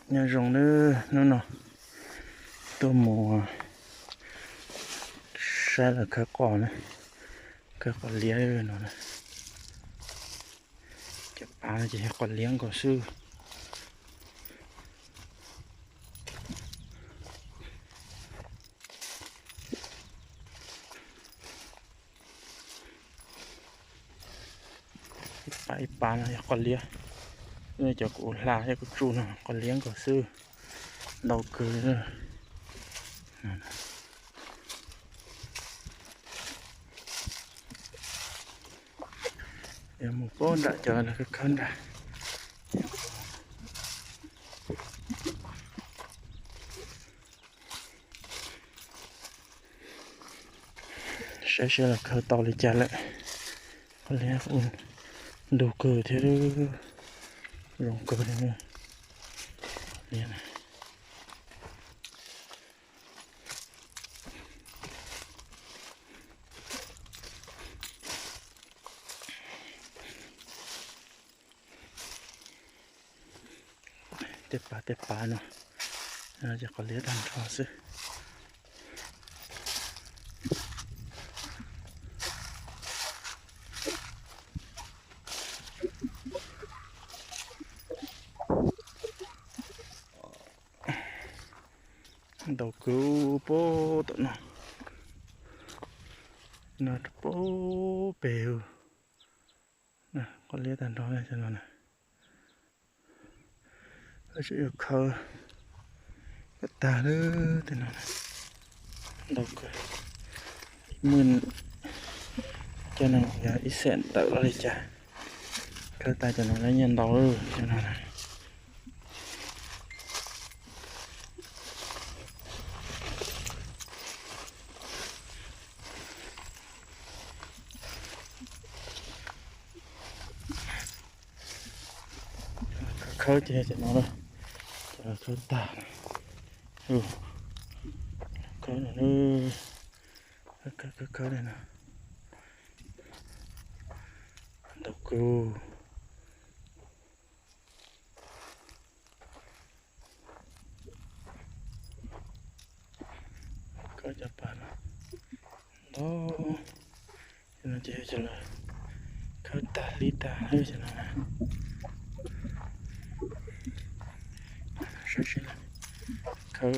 Nyob zoo nawb, hnub no tuaj mus saib los khawb qos na, khawb qos liab no na. Cov pav no ces yog qos liab nkaus xwb. Ib pav ib pav no yog qos liab, cov kuv hla thiab kuv tsuj no qos liab nkaus xwb, ntau kawg. Yog mus pab nram cov lawv khawb khawb nram. Saib seb los khawb tau li cas lawm. Qos liab ntug kawg thiab, zoo kawg li. Tej pav tej pav no ces qos liab tag nrho xwb. Ntau kawg pab tom no, no pab pem. Qos liab tag nrho cov no na. Tseem yuav khawb kom tag lawm tej no. Ntau kawg, muaj cov neeg yog ib xeem tawm los li cas, khawb tag cov no lawv nyiaj ntau lawm cov no na. Khawb ces cov no, cov khawb tag, khawb no, khawb khawb li no, ntau kawg. Khawb cov pav no ntau, no ces cov lawv khawb tag li tag lawm cov no. Saib seb khawb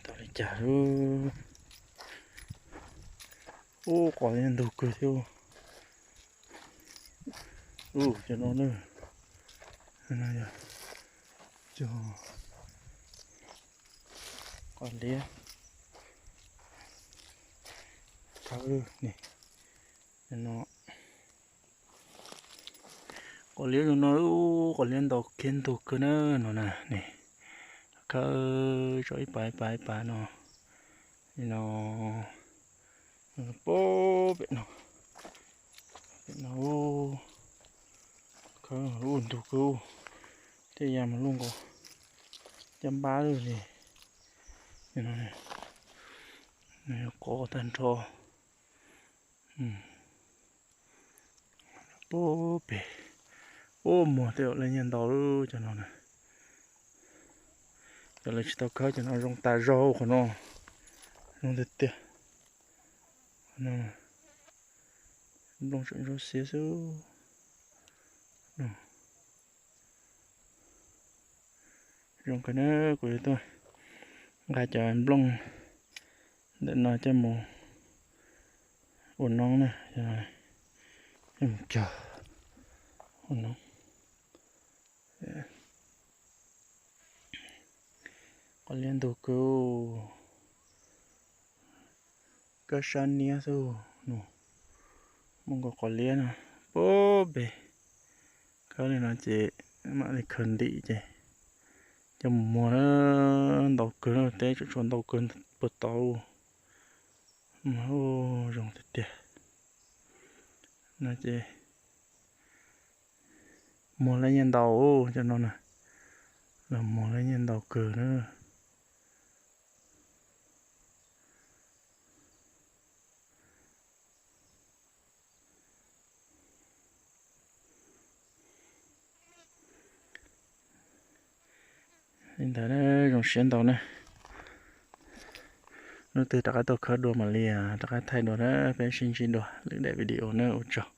tau li cas lawm. Ub, qos liab ntug kawg thiab. Ub, cov no na, no yog cov qos liab. Khawb ni, no qos liab zoo no, qos liab ntau kiag ntug kawg na no na ne. Khawb tso ib pav ib pav ib pav no, no pab pem no, pem no. Khawb ub ntug kawg, tej yam mas luaj nkaus caj npab li. Qos tag nrho. Pab pem, ub, muag tej lawv nyiaj ntau lawm cov no na. Cov lawv tsis tau khawb cov no zoo tas zog qhov no, zoo tiag tiag. Nplooj tseem ntsuab xiab xwb. Zoo kawg na, kuv yuav tuaj nqa cov nplooj ntawm no coj mus ua noob na, coj mus cog ua noob. Qos liab ntug kawg, kab sab niab xwb no, muaj nkaus qos liab no pab pem. Khawb li no ces mam li khaws ntim ces coj mus muag na, ntau kawg, teb tseem tshuav ntau kawg puag tod. Mas ub, zoo tiag tiag. No ces muag lawv nyiaj ntau cov no na, los muag lawv nyiaj ntau kawg na. Li ntawd na, zoo siab ntau na. Hnub twg rov qab tuaj khawb dua mam li rov qab thaij dua na, peb sib ntsib dua lwm daim video na, ua tsaug.